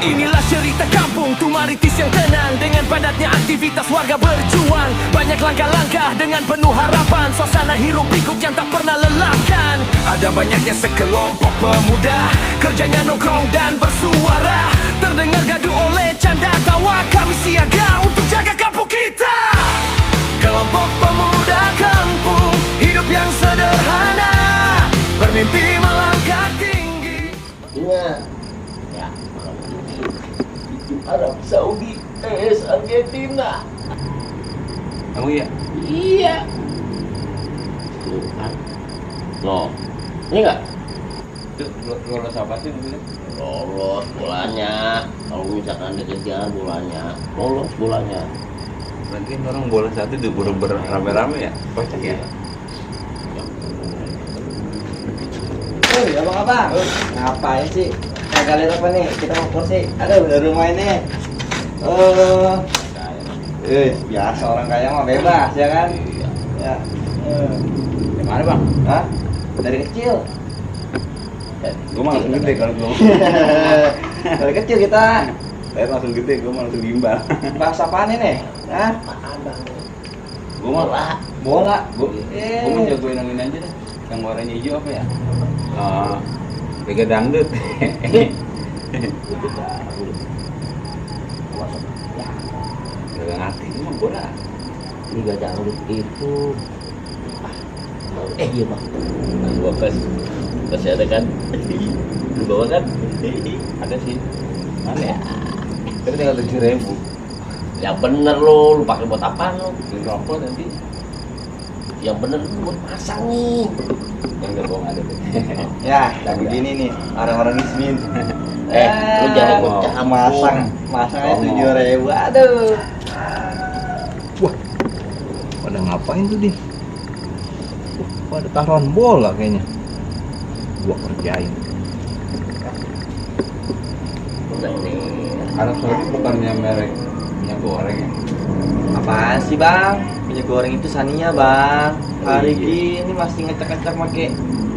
Inilah cerita kampung Tumaritis yang tenang, dengan padatnya aktivitas warga berjuang. Banyak langkah-langkah dengan penuh harapan, suasana hiruk pikuk yang tak pernah lelahkan. Ada banyaknya sekelompok pemuda, kerjanya nongkrong dan bersuara. Terdengar gaduh oleh canda tawa, kami siaga untuk jaga kampung kita. Kelompok pemuda kampung, hidup yang sederhana, bermimpi melangkah tinggi. Ingat ya, Arab Saudi Argentina. Kamu ya? Iya. Loh, ini enggak? Itu lolos apa sih maksudnya? Lolos bolanya. Kalau misalkan ada kejar bolanya, lolos bolanya. Berarti orang bola satu itu rame-rame ya? Kocak ya? Abang-abang, ngapain sih? Kagak lihat apa nih? Kita mau kursi. Aduh, udah rumah ini. Biasa orang kaya mah bebas, ya kan? Iya. Ya. Yang mana bang? Hah? Dari kecil. Gue mah langsung gede kalau gue. Dari kecil kita. Saya langsung gede, gue mah langsung gimbal. Bahas apaan ini? Hah? Gue mah Bola. gue mau jagoin angin aja deh. Yang warnanya hijau apa ya? Liga dangdut. Gak ngerti, ini mah bola. Liga dangdut itu iya bang, gua pasti ada kan? Lu bawa kan? Ada sih. Mana ya? Tapi tinggal 7.000. Ya bener lu pakai buat apa lu? Beli rokok nanti. Yang bener buat pasang nih. Yang gak bohong ada deh. Ya, kayak begini nih, orang-orang ismin. Lu jangan bocah Masang aja 7.000. Aduh. Pada ngapain tuh dia? Pada taruhan bola kayaknya. Gua kerjain. Udah nih. Arab Saudi bukannya merek minyak goreng ya? Apaan sih bang? Minyak goreng itu Sania bang. Hari gini masih ngecek-ngecek pakai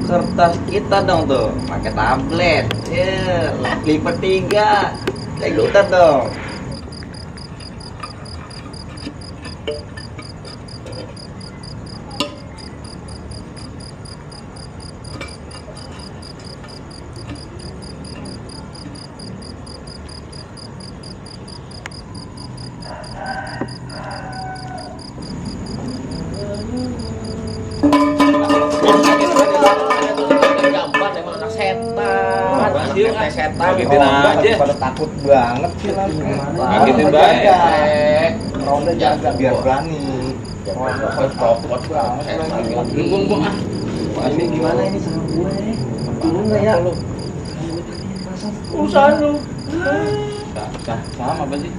kertas kita dong tuh, pakai tablet. Ya, lipat 3. Kayak kita dong. Jamban emang anak setan. Setan Ngagetin aja. Pada takut banget sih lah. Ngagetin banget. Ronda jaga biar berani. Copot banget. Buang ah. Ini gimana ini sama gue? Dulu nggak ya? Urusan lu. Sama apa sih?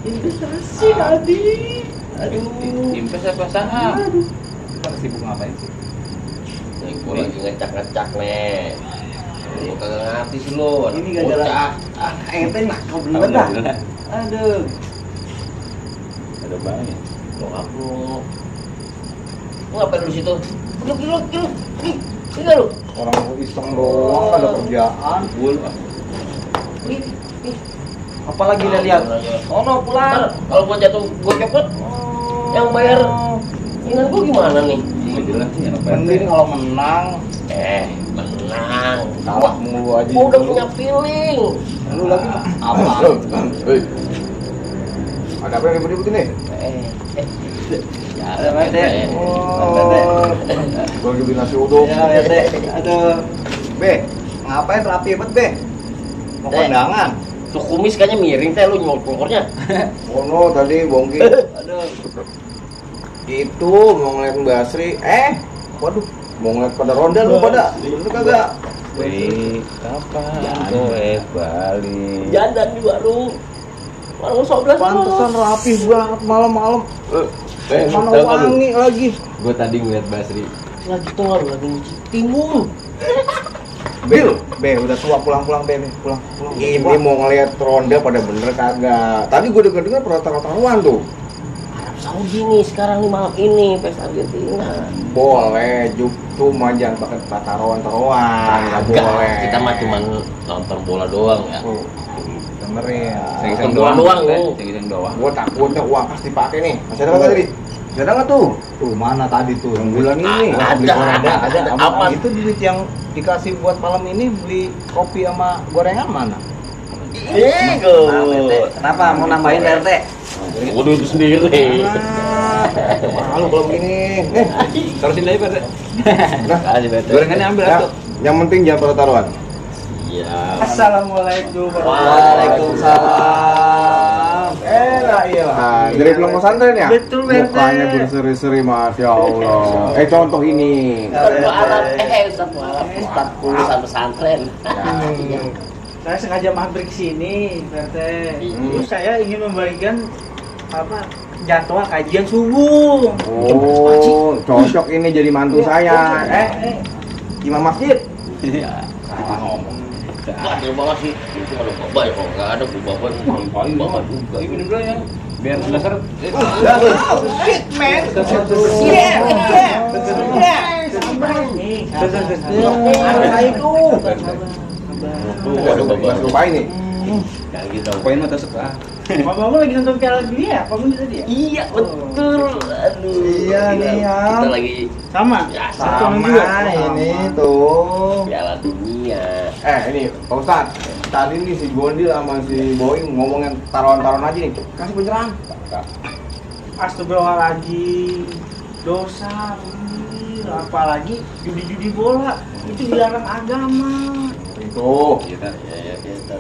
Investasi tadi. Invest apa saham? Pada sibuk ngapain sih? Nih gue lagi ngecak-ngecak nih. Lu kagak ngerti sih lu. Ini gara-gara ente nakal bener dah. Aduh. Ada banyak. Lu aku. Lu ngapain lu situ? Duduk. Nih, sini lu. Orang iseng doang, ada kerjaan. Gul. Nih. Apalagi lihat. Oh no, pulang. Kalau gua jatuh, gua copot. Yang bayar ingat gua gimana nih? Nggak jelas sih apa. Mending kalau menang, Menang. kalah mulu aja. Gua udah punya feeling. Lu lagi apa? Ada apa yang ribut-ribut ini? Ya, Ada Mede. Oh, gua lagi bikin nasi uduk. Ya, Mede. Aduh. Be, ngapain rapi banget, Be? Mau kondangan. Tuh kumis kayaknya miring teh lu nyolok-nyoloknya. Oh no, tadi bongki. Aduh. Itu mau ngeliat Mbak Asri. Waduh, mau ngeliat pada ronda lu pada. Bener kagak? Wih, kapan? Balik. Jandan juga lu. Malu 11 Pantesan rapih banget malam-malam. Mana wangi lagi. Gue tadi ngeliat Basri. lagi tuh lagi nyuci timun. Bil, udah tua pulang Be, pulang. Ini mau ngeliat ronda pada bener kagak? Tadi gue denger pernah taruhan tuh. Arab Saudi nih sekarang nih malam ini pesta Argentina. Boleh, cuma jangan pakai taruhan, nggak boleh. Kita mah cuma nonton bola doang ya. Dengerin. Seng-seng Doang doang. lu. Seng-seng doang. Gua takutnya uang kas dipakai nih. Masih ada nggak tadi? Masih ada nggak tuh? Tuh mana tadi tuh? Yang bulan ini. Ada, Beli gorengan, ada. Apa? Apa? Itu duit yang dikasih buat malam ini beli kopi sama gorengan mana? Kenapa mau nambahin RT? Udah itu sendiri. Malu kalau begini. Nih, Terusin aja, Pak. nah, Gorengannya ambil ya, satu. yang penting jangan pada taruhan. Iya. Assalamualaikum Waalaikumsalam. Lah iyalah. Nah, dari pulang pesantren ya? Betul, Berte. Mukanya berseri-seri, Masya Allah. Contoh ini. Satu Arab, satu Arab. 40 pesantren. Saya sengaja mampir ke sini, RT. Terus saya ingin membagikan jadwal kajian subuh. Oh, cocok ini jadi mantu saya. Imam masjid. Iya. Salah ngomong. Wah, di bawah sih. Itu kalau bapak ya, kalau nggak ada bapak Paling bapak juga. Ini bener ya. Biar dasar. Shit, man. Waduh, bapak. Lupa ini. Yang gitu. Poin mah tasuk ah. Kamu lagi nonton Piala Dunia? Kamu tadi ya? Iya, betul. Aduh. Iya, nih, ya. Kita lagi Sama. ya, Sama ini tuh. Piala Dunia. Ini Pak Ustad. Tadi nih si Gondil sama si Boeing ngomongin taruhan-taruhan aja nih. Kasih pencerahan. Astagfirullahaladzim. Dosa. Apalagi judi-judi bola. Itu dilarang agama. Itu. Kita Ya, kita.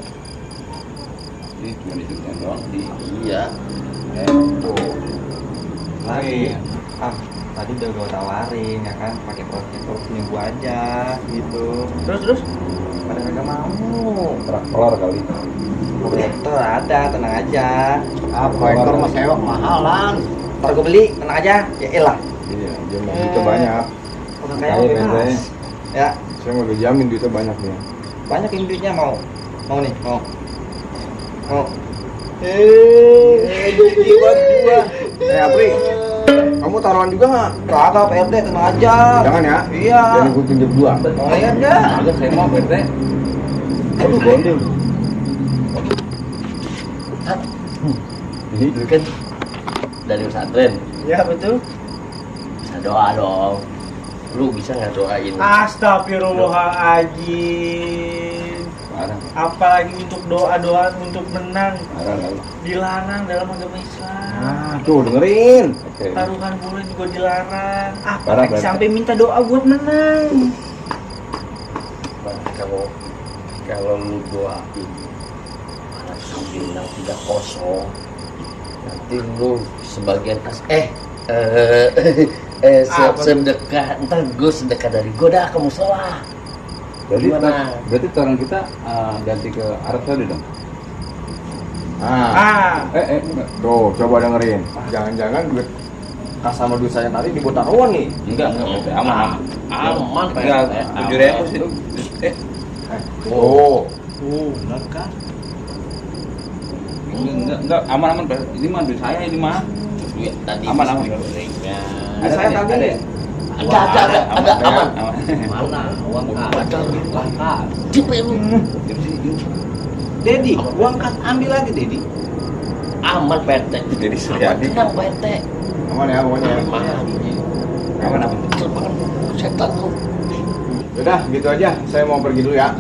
ini cuma dituliskan doang di. Iya. Tuh. Lagi. Tadi udah gue tawarin ya kan, pakai protektor minggu aja gitu. Terus? Pada kagak mau. Kelar kali. Protektor ada, tenang aja. Proyektor mah sewak mahalan. Ntar gue beli, tenang aja. Ya elah. Iya, dia mau duitnya banyak. Orang Kaya, kaya Bente. bebas. Ya, Saya mau dijamin duitnya banyak nih. banyak yang duitnya mau. Mau nih, mau. Mau. Duit buat gua. Apri, kamu taruhan juga nggak? Kagak PRT, tenang aja. Jangan ya. Iya. Dan gue tunjuk dua. Mau lihat nggak? Agak saya mau BT. Aduh, Gondil. Ini dulu kan dari pesantren. Ya betul. Bisa doa dong. Lu bisa nggak doain? Astagfirullahaladzim. Parah. Apalagi untuk doa-doa untuk menang Parah kali. dilarang dalam agama Islam. Nah, tuh dengerin. Oke. Taruhan bola juga dilarang. Parah, Apalagi berarti. sampai minta doa buat menang. Bang, kalau lu doain Arab Saudi menang 3-0, nanti lu sebagian sedekah, ntar gue sedekah dari gue dah ke musola. Gimana? Berarti taruhan kita ganti ke Arab Saudi dong. Nah, Enggak. tuh coba dengerin. Jangan-jangan duit kas sama duit saya tadi dibuat taruhan nih. Enggak, BT. Aman. Aman, Enggak, Pak. 7.000 sih. Oh, Benar kan? Enggak, aman. Ini mah duit saya ini mah. Duit tadi Aman. gorengnya. Ada saya tadi nih. Ada aman. Aman. Mana? Uang ada langka. Cepet lu. Dedi, uang kas ambil lagi Dedi. Aman PT. Jadi Aman Suryadi. tenang PT. Aman ya pokoknya. Aman. Aman. Terbang setan lu. Udah, gitu aja. Saya mau pergi dulu ya.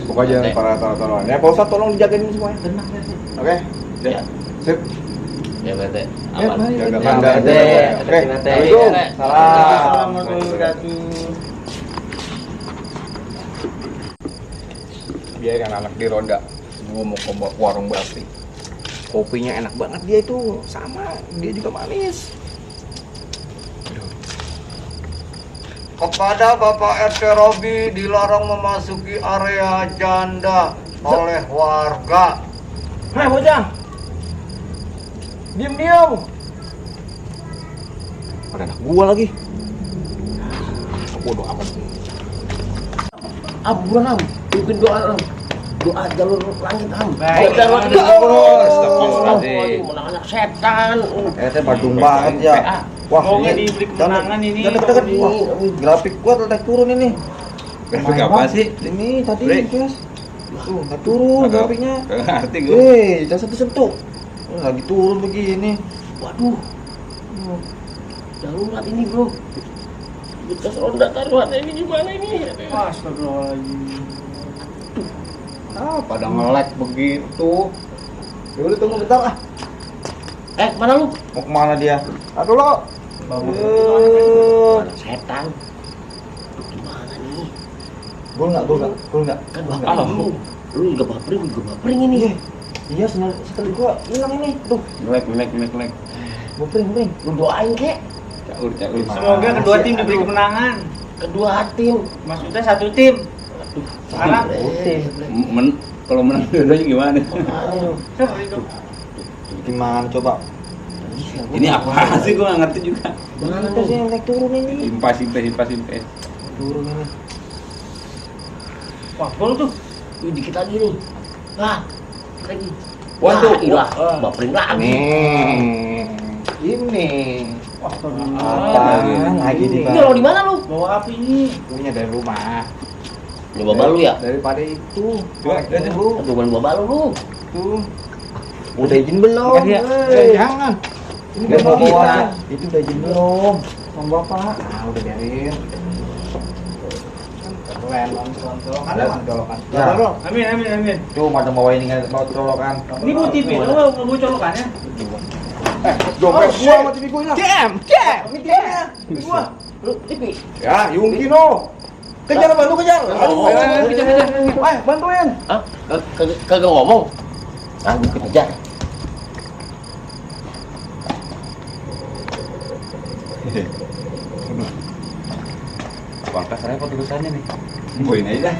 Pokoknya jangan para taruhan. Ya, Pak Ustadz tolong dijagain ini semuanya. Tenang ya. Oke? Ya. Sip. Ya PT. Ya, Aman. jaga Ya, tanda Bete. aja. Oke. Bete. Assalamualaikum. Bete. Salam. Assalamualaikum warahmatullahi Biarin anak di ronda. Gua mau ke warung Basri. Kopinya enak banget dia itu. Sama, dia juga manis. Kepada Bapak RT Robi dilarang memasuki area janda oleh warga. Hei bocah. Diam. Ada anak gua lagi. Bodoh amat. Buruan pimpin doa doa jalur langit Baik. Jalur langit. Astagfirullahaladzim. Menang setan. RT badung banget ya. Wah, Mau nggak ini dibeli kemenangan ini? deket-deket. Wah, grafik gua letak turun ini. Grafik apa sih? Ini tadi, Bre. guys. Tuh, nggak turun Agak- apinya. Gak ngerti gue. Jangan sentuh-sentuh. Lagi turun begini. Waduh. Darurat ini bro. Bekas ronda taruhannya ini gimana ini? Astagfirullahaladzim. Pada nge-lag begitu. Ya udah tunggu bentar ah. Mana lu? Mau kemana dia? Aduh lo. Ada setan. Tuh, gimana nih? Gol nggak? Kan baper lu juga bapering ini. Iya, sekali gua hilang ini. Tuh, Melek. bapering. Lu doain kek. Caur. Semoga kedua tim diberi kemenangan. Kedua tim. Maksudnya satu tim. Sekarang Kalau menang dua-duanya gimana? Gimana coba? Ini apa sih gue gak ngerti juga. Mana Kita sih nih? yang naik turun ini. Impas. Turun ini. Wah, gol tuh. Wih, dikit lagi nih. Lagi. Waduh. Ilah, bapering lagi. Nih. Ini. Astagfirullah. Apaan lagi di Ini lo di mana lu? Bawa api ini. Punya dari rumah. Nyoba balu ya? Daripada itu. Coba, lihat deh. Aduh, main bawa balu lu. Tuh. Udah izin belum? Makasih ya. Jangan. Ini Dia mau bawa kita. kita. Itu udah izin belum? Sama bapak. Ah, udah biarin. Keren, colokan. Ya. Amin. Tuh, ada bawa ini nggak bawa colokan. Ini mau TV, lu nggak mau colokannya? Dompet gua sama TV gua hilang. Jam. Ini TV-nya. Gua. Lu, Tipi. Ya, Yungkino. Kejar bantu kejar. Kejar. Bantuin. Hah? Kagak ngomong. Ah, gue kejar. Pangkas repot urusannya nih. Boin aja dah.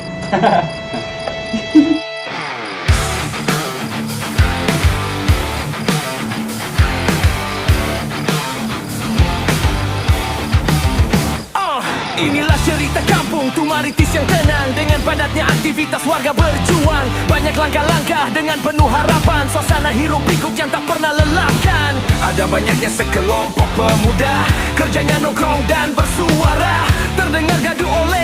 Inilah cerita kampung Tumaritis yang tenang dengan padatnya aktivitas warga berjuang. Banyak langkah-langkah dengan penuh harapan, suasana hiruk pikuk yang tak pernah lelahkan. Ada banyaknya sekelompok pemuda, kerjanya nongkrong dan bersuara. Terdengar gaduh oleh